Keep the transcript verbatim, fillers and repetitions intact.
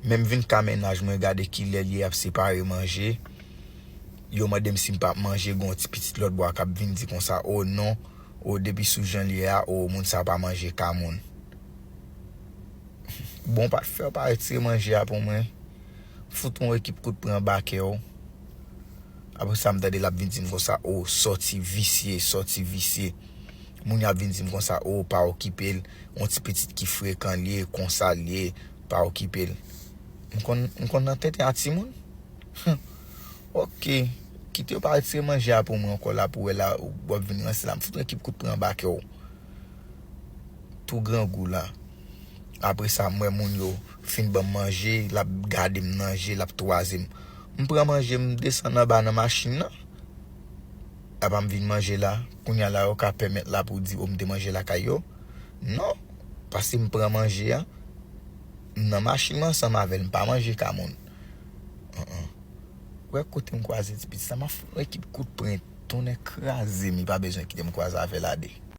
Men m vin ka mennaj mwen, gade kilè l ye ap separe manje. Yo mande m si m p ap manje, gen yon ti pitit lòt bò a k ap vin di konsa, o non, o depi sou jan l ye a, o moun sa pa manje ka moun. Bon, pa t fè w pa retire manje a pou mwen. Fout yon ekip kout pran bakè w. Apre sa, m tande l ap vin di m konsa, o sòti visye, sòti visye. Moun yo ap vin di m konsa, o pa okipe l. Yon ti pitit ki frekan l ye, konsa l ye, pa okipe l. M konn, m konn nan tenten a timoun. Ok. Kite yo pa retire manje a pou mwen ankò la, pou wè la, w ap vin ranse la. M fout yon ekip kout pran bakè w. Tou grangou la. Apre sa, m wè moun yo fin ban m manje, l ap gade m nan je, l ap twaze m. M pran manje, m desann anba nan machin nan. Apa m vin manje la, kounye a la yo ka pèmèt la pou di, o m te manje lakay yo? Non, paske m pran manje a, m nan machin mwen ansanm avè l, m pa manje ka moun. An, an. Wè kote m kwaze ti pitit sa, m ap fout yon ekip kout pwen, tonnè kraze m, li pa bezwen kite m kwaze avè l a de.